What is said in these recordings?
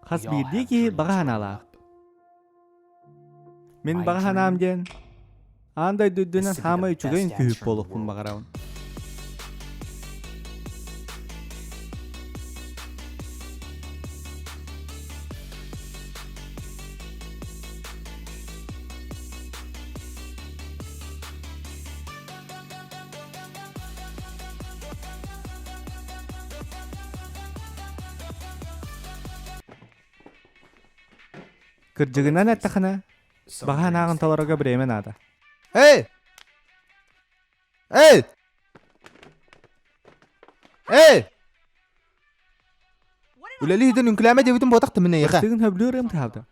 Хас биирдии киһи баҕа санаалаах. Мин баҕа санаам диэн аан дойду үрдүнэн саамай үчүгэй үҥкүүһүт буолуохпун баҕарабын. Кырдьыгынан эттэххинэ, баҕа санааҕын толорорго бириэмэ наада. Эй! Эй! Эй! Үлэлии иһитин үҥкүлээмэ диэбитим буотах да мин эйиэхэ. Тыгын хөбүлүүр ым таһалда.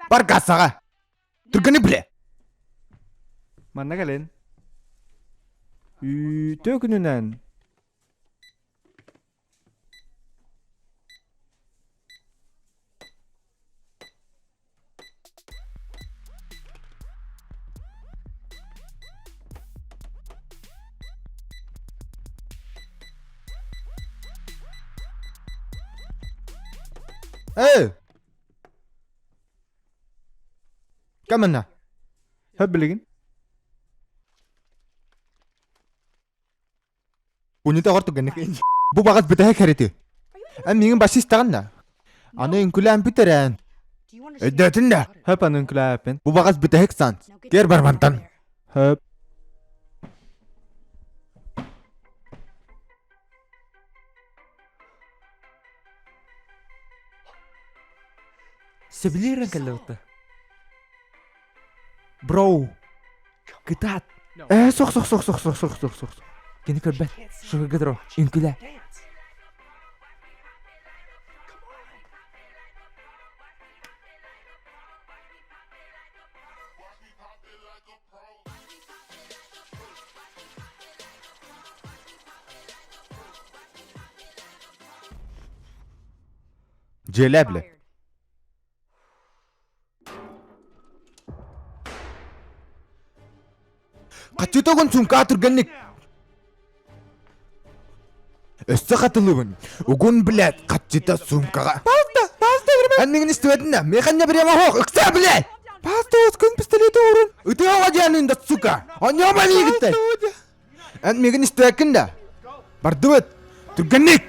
Бар кассаҕа! Түргэни билэ! Манна кэлин. Үтүө күнүнэн. Эй! Кэмэнэ. Хөп билигин. Унитаҕар түгэнник Бу баҕас бүтэһик хэрити. Эн миигин басистаҕын да? Аны үҥкүлээн бүтэрээн. Өйдөөтүн да? Хөп аны үҥкүлээппин. Бу баҕас бүтэһик сан. Кэр бармантан. Хөп. Сөбүлүүрэн кэллэбитэ. Бро, кытаат. Ээ, сох сох сох сох сох сох сох сох. Кини көрбөт. Шуһуга дро, үҥкүлэ. Дьиэлээ билэ. Хаччытогун сумка түргэнник. Өссө хатылыбын. Угун блядь, хаччыта сумкаҕа. Паста, паста, Эн миигин истибэтин да, миэхэ прямо хоох, ыкса, блядь! Паста, өскөн пистолеты уурун. Ытыаҕа диэнин да, сука! Онньома миигиттэн! Эн миигин истибэккин да? Бардыбыт! Түргэнник!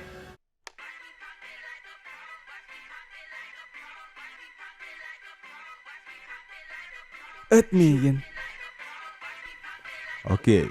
Ыт миигин. Окей.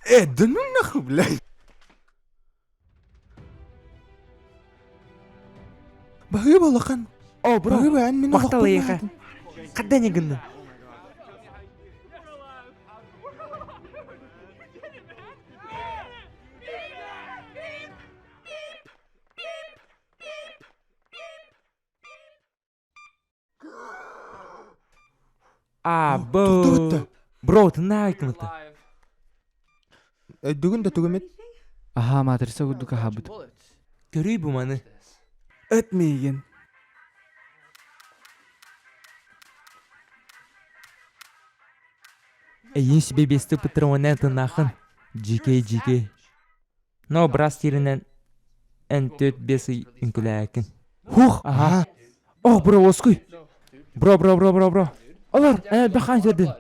Э, да ну нахуй, блядь. Баһыыба улахан. О, бро, Баһыыба эн мин махтал олохпун эйиэхэ. наадын. Хадда не гыннын? А, бу. Бро, ты наайкмыта. Өйдүгүн да тугумит? Аһаа, матрица курдук аһаабыт. Көрүй бу маны. Ыт миигин. Эйин себе бесті пытырыуанан тынаахын. Дьикэй, дьикэй. Но брас тиэринэн эн төрт биэс ый үҥкүлээкин. Хух, аха. Ох, бро, уоскуй. Бро, бро, бро, бро, бро. Олор, элбэх хаан сэрдин.